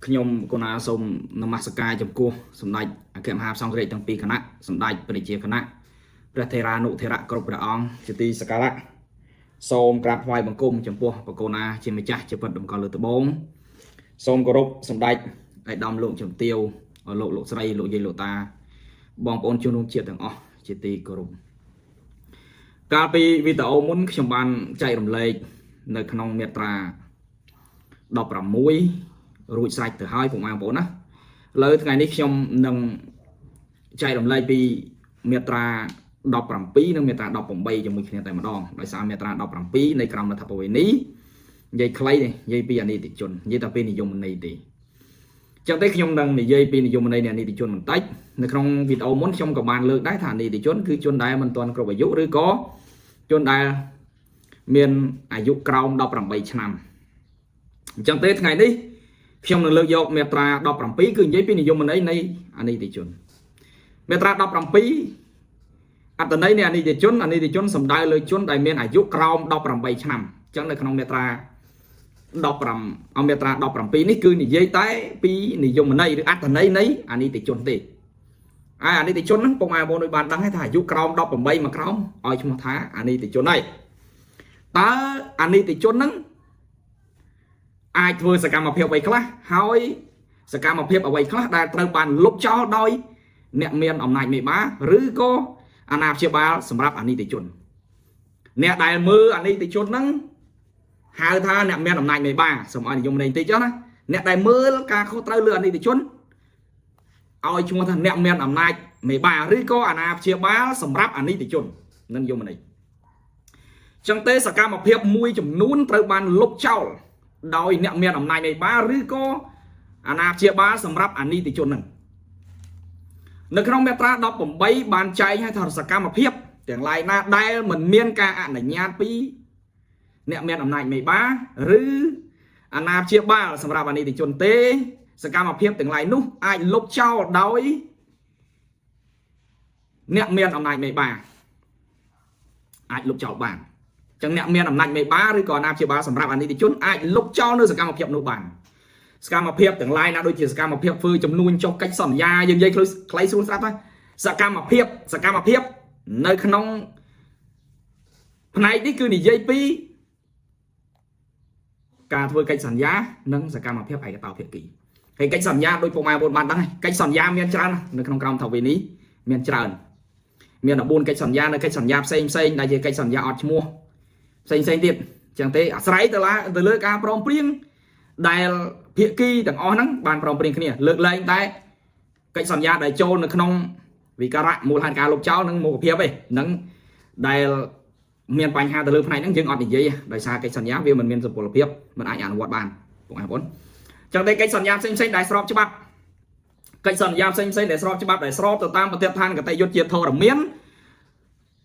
ខ្ញុំករុណាសូមនមស្ការចំពោះសម្ដេចអគ្គមហាសង្ឃរាជទាំងពីរគណៈសម្ដេចព្រះជាគណៈព្រះថេរានុថេរៈគ្រប់ព្រះអង្គជាទីសក្ការៈសូមក្រាបថ្វាយបង្គំចំពោះបកូណាជាម្ចាស់ជាពិតតម្កល់លើត្បូងសូមគោរពសម្ដេចឯកឧត្តមលោកជំទាវលោកលោកស្រីលោកយាយលោកតាបងប្អូនជនរួមជាតិទាំងអស់ជាទីគោរពកាលពីវីដេអូមុនខ្ញុំបានចែករំលែកនៅក្នុងមាត្រា16រួចស្រេចទៅហើយពុកម៉ែបងប្អូនណាឥឡូវថ្ងៃនេះខ្ញុំនឹងចែករំលែកពីមាត្រា17និងមាត្រា18ជាមួយគ្នាតែម្ដងដោយសារមាត្រា17នៃក្រមរដ្ឋប្រវេណីនិយាយខ្លីទេនិយាយពីអនីតិជននិយាយតែពីនិយមន័យទេចឹងទេខ្ញុំនឹងនិយាយពីនិយមន័យនៃអនីតិជនបន្តិចនៅក្នុងវីដេអូមុនខ្ញុំក៏បានលើកដែរថាអនីតិជនគឺជនដែលមិនទាន់គ្រប់អាយុឬក៏ជនដែលមានអាយុក្រោម18ឆ្នាំអញ្ចឹងទេថ្ងៃនេះខ្ញុំនឹងលើកយកមាត្រា17គឺនិយាយពីនិយមន័យនៃអនីតិជនមាត្រា17អត្តន័យនៃអនីតិជនអនីតិជនសំដៅលើជនដែលមានអាយុក្រោម18ឆ្នាំអញ្ចឹងនៅក្នុងមាត្រា15អមាត្រា17នេះគឺនិយាយតែពីនិយមន័យឬអត្តន័យនៃអនីតិជនទេហើយអនីតិជនហ្នឹងពុកម៉ែបងប្អូនដូចបានដឹងហើយថាអាយុក្រោម18មកក្រោមឲ្យឈ្មោះថាអនីតិជនហើយតើអនីតិជនហ្នឹងអាចធ្វើសកម្មភាពអ្វីខ្លះហើយសកម្មភាពអ្វីខ្លះដែលត្រូវបានលុបចោលដោយអ្នកមានអំណាចមេបាឬក៏អាណាព្យាបាលសម្រាប់អនីតិជនអ្នកដែលមើលអនីតិជនហ្នឹងហៅថាអ្នកមានអំណាចមេបាសូមឲ្យនិយមន័យបន្តិចចុះណាអ្នកដែលមើលការខុសត្រូវលើអនីតិជនឲ្យឈ្មោះថាអ្នកមានអំណាចមេបាឬក៏អាណាព្យាបាលសម្រាប់អនីតិជននឹងនិយមន័យចឹងទេសកម្មភាពមួយចំនួនត្រូវបានលុបចោលដោយអ្នកមានអំណាចមេបាឬក៏អាណាព្យាបាលសម្រាប់អនីតិជនហ្នឹងនៅក្នុងមាត្រា18បានចែងឲ្យថាសកម្មភាពទាំងឡាយណាដែលមិនមានការអនុញ្ញាតពីអ្នកមានអំណាចមេបាឬអាណាព្យាបាលសម្រាប់អនីតិជនទេសកម្មភាពទាំងឡាយនោះអាចលុបចោលដោយអ្នកមានអំណាចមេបាអាចលុបចោលបានចឹងអ្នកមានអំណាចមេបាឬក៏អាណាព្យាបាលសម្រាប់អនីតិជនអាចលុបចោលនៅសកម្មភាពនោះបានសកម្មភាពទាំងឡាយណាដូចជាសកម្មភាពធ្វើចំនួនចុះកិច្ចសន្យាយើងនិយាយខ្លីស្រួលស្រាប់ហើយសកម្មភាពសកម្មភាពនៅក្នុងផ្នែកនេះគឺនិយាយពីការធ្វើកិច្ចសន្យានិងសកម្មភាពឯកតោភាគីហើយកិច្ចសន្យាដោយពុកម៉ែបងប្អូនបានដឹងហើយកិច្ចសន្យាមានច្រើននៅក្នុងក្រមធវិនេះមានច្រើនមាន14កិច្ចសន្យានៅកិច្ចសន្យាផ្សេងផ្សេងដែលជាកិច្ចសន្យាអត់ឈ្មោះផ្សេងផ្សេងទៀតចឹងទេអាស្រ័យទៅឡាទៅលើការព្រមព្រៀងដែលភាគីទាំងអស់ហ្នឹងបានព្រមព្រៀងគ្នាលើកលែងតែកិច្ចសន្យាដែលចូលនៅក្នុងវិការៈមូលហេតុការលុបចោលនិងមុខភាពឯនឹងដែលមានបញ្ហាទៅលើផ្នែកហ្នឹងយើងអត់និយាយដោយសារកិច្ចសន្យាវាមិនមានសុពលភាពមិនអាចអនុវត្តបានបងប្អូនចឹងតែកិច្ចសន្យាផ្សេងផ្សេងដែលស្របច្បាប់កិច្ចសន្យាផ្សេងផ្សេងដែលស្របច្បាប់ដែលស្របទៅតាមប្រតិដ្ឋានកតិយុត្តជាធរមាន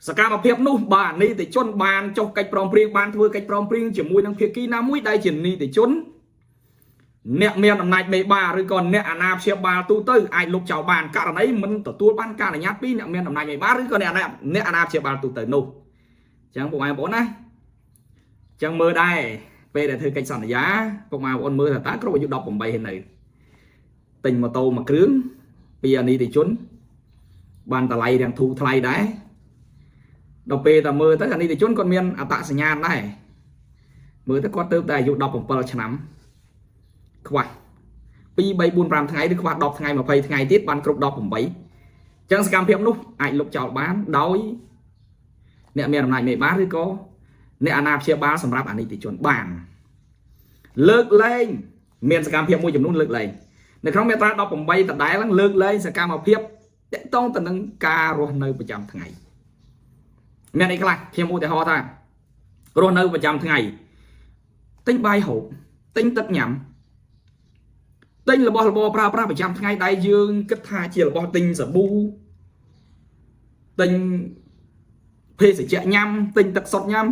សកម្មភាពនោះបាទនីតិជនបានចុះកិច្ចព្រមព្រៀងបានធ្វើកិច្ចព្រមព្រៀងជាមួយនឹងភាគីណាមួយដែលជានីតិជនអ្នកមានអំណាចមេបាឬក៏អ្នកអាណាព្យាបាលទូទៅអាចលុបចោលបានករណីមិនទទួលបានការអនុញ្ញាតពីអ្នកមានអំណាចមេបាឬក៏អ្នកអ្នកអាណាព្យាបាលទូទៅនោះអញ្ចឹងពុកម៉ែបងប្អូនណាអញ្ចឹងមើលដែរពេលដែលធ្វើកិច្ចសន្យាពុកម៉ែបងប្អូនមើលថាតើគ្រប់អាយុ18ហើយនៅទិញម៉ូតូមួយគ្រឿងពីអានីតិជនបានតម្លៃរាងធូរថ្លៃដែរដល់ពេលតែមើលទៅអានីតិជនគាត់មានអត្តសញ្ញាណដែរមើលទៅគាត់ទៅតែអាយុ17ឆ្នាំខ្វះ2 3 4 5ថ្ងៃឬខ្វះ10ថ្ងៃ20ថ្ងៃទៀតបានគ្រប់18អញ្ចឹងសកម្មភាពនោះអាចលុបចោលបានដោយអ្នកមានអំណាចមេបាឬក៏អ្នកអាណាព្យាបាលសម្រាប់អនីតិជនបានលើកលែងមានសកម្មភាពមួយចំនួនលើកលែងនៅក្នុងមាត្រា18ដដែលហ្នឹងលើកលែងសកម្មភាពតាក់ទងទៅនឹងការរស់នៅប្រចាំថ្ងៃមានអីខ្លះខ្ញុំឧទាហរណ៍ថារស់នៅប្រចាំថ្ងៃទិញបាយហូបទិញទឹកញ៉ាំទិញរបស់របរប្រើប្រាស់ប្រចាំថ្ងៃដែលយើងគិតថាជារបស់ទិញសាប៊ូទិញភេសជ្ជៈញ៉ាំទិញទឹកសុទ្ធញ៉ាំ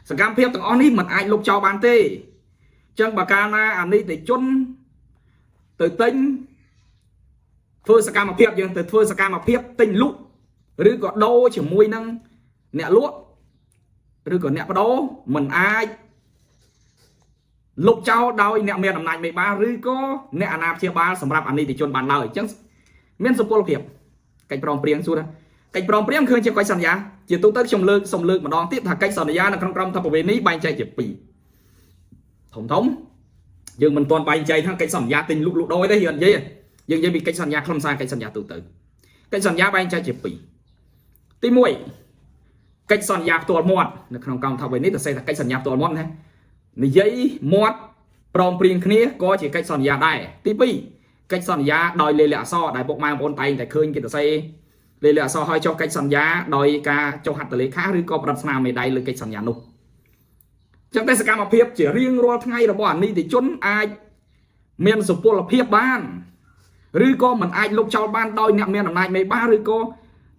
សកម្មភាពទាំងអស់នេះมันអាចលុបចោលបានទេអញ្ចឹងបើកាលណាអនិច្ចជនទៅទិញធ្វើសកម្មភាពយើងទៅធ្វើសកម្មភាពទិញលក់ឬក៏ដូរជាមួយនឹងអ្នកលក់ឬក៏អ្នកបដូរมันអាច លុបចោលដោយអ្នកមានអំណាចមេបាឬក៏អ្នកអាណាព្យាបាលសម្រាប់អនីតិជនបានឡើយអញ្ចឹងមានសុពលភាពកិច្ចព្រមព្រៀងសួរថាកិច្ចព្រមព្រៀងឃើញជាកិច្ចសន្យាជាទូទៅខ្ញុំលើកសូមលើកម្ដងទៀតថាកិច្ចសន្យានៅក្នុងក្រមធម្មនុញ្ញនេះបែងចែកជាពីរធំធំយើងមិនទាន់បែងចែកថាកិច្ចសន្យាទិញលក់លក់ដូរទេយើងនិយាយយើងនិយាយពីកិច្ចសន្យាខ្លឹមសារកិច្ចសន្យាទូទៅកិច្ចសន្យាបែងចែកជាពីរទី1កិច្ចសន្យាផ្ទាល់មាត់នៅក្នុងក្រមធម្មនុញ្ញនេះទៅសេថាកិច្ចសន្យាផ្ទាល់មាត់ណានិយាយមាត់ព្រមព្រៀងគ្នាក៏ជាកិច្ចសន្យាដែរទី2កិច្ចសន្យាដោយលេខលក្ខអក្សរដែលពុកម៉ែបងប្អូនតែងតែឃើញគេទៅសេលេខលក្ខអក្សរឲ្យចុះកិច្ចសន្យាដោយការចុះហត្ថលេខាឬក៏ផ្ដិតស្នាមមេដៃលើកិច្ចសន្យានោះចឹងតែសកម្មភាពជារៀងរាល់ថ្ងៃរបស់អនីតិជនអាចមានសុពលភាពបានឬក៏មិនអាចលុបចោលបានដោយអ្នកមានអំណាចមេបាឬក៏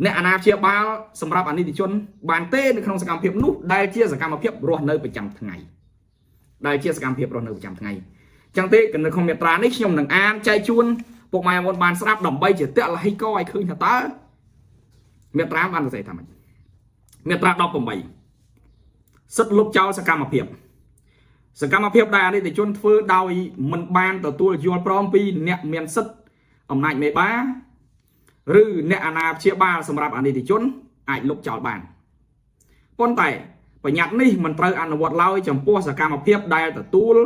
អ្នកអាណាព្យាបាលសម្រាប់អនីតិជនបានទេនៅក្នុងសកម្មភាពនោះដែលជាសកម្មភាពរស់នៅប្រចាំថ្ងៃដែលជាសកម្មភាពរស់នៅប្រចាំថ្ងៃចឹងទេនៅក្នុងមាត្រានេះខ្ញុំនឹងអានចែកជូនពុកម៉ែបងប្អូនបានស្ដាប់ដើម្បីជាតលហិកឲ្យឃើញថាតើមាត្រាបានសរសេរថាម៉េចមាត្រា18សិទ្ធិលុបចោលសកម្មភាពសកម្មភាពដែលអនីតិជនធ្វើដោយមិនបានទទួលយល់ព្រមពីអ្នកមានសិទ្ធិអំណាចមេបាឬអ្នកអាណាព្យាបាលសម្រាប់អនីតិជនអាចលុបចោលបានប៉ុន្តែបញ្ញត្តិនេះមិនត្រូវអនុវត្តឡើយចំពោះសកម្មភាពដែលទទួល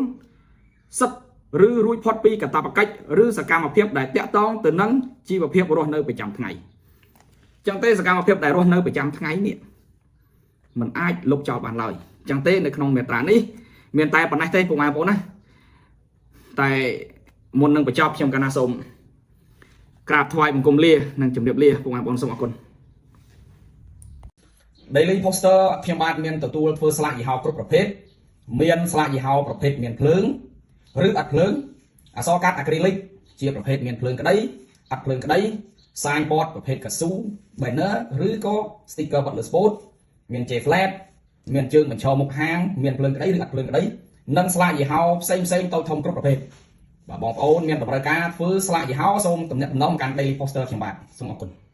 សិទ្ធិឬរួចផុតពីកាតព្វកិច្ចឬសកម្មភាពដែលតាក់ទងទៅនឹងជីវភាពរស់នៅប្រចាំថ្ងៃចឹងទេសកម្មភាពដែលរស់នៅប្រចាំថ្ងៃនេះมันអាចលុបចោលបានឡើយចឹងទេនៅក្នុងមាត្រានេះមានតែប៉ុណ្ណេះទេពុកម៉ែបងប្អូនណាតែមុននឹងបញ្ចប់ខ្ញុំកណាសូមក្រាបថ្វាយបង្គំលានិងជម្រាបលាពុកម៉ែបងប្អូនសូមអរគុណ Daily Poster ខ្ញុំបាទមានទទួលធ្វើស្លាកយីហោគ្រប់ប្រភេទមានស្លាកយីហោប្រភេទមានភ្លើងឬអត់ភ្លើងអក្សរកាត់អាក្រីលិកជាប្រភេទមានភ្លើងក្តីអត់ភ្លើងក្តី sign board ប្រភេទកៅស៊ូ banner ឬក៏ sticker បិទលើ spot មាន J flat មានជើងបញ្ឈរមុខហាងមានភ្លើងក្តីឬអត់ភ្លើងក្តីនិងស្លាកយីហោផ្សេងផ្សេងតូចធំគ្រប់ប្រភេទបាទបងប្អូនមានតម្រូវការធ្វើស្លាកយីហោសូមទំនាក់ទំនងកាន់ Daily Poster ខ្ញុំបាទសូមអរគុណ។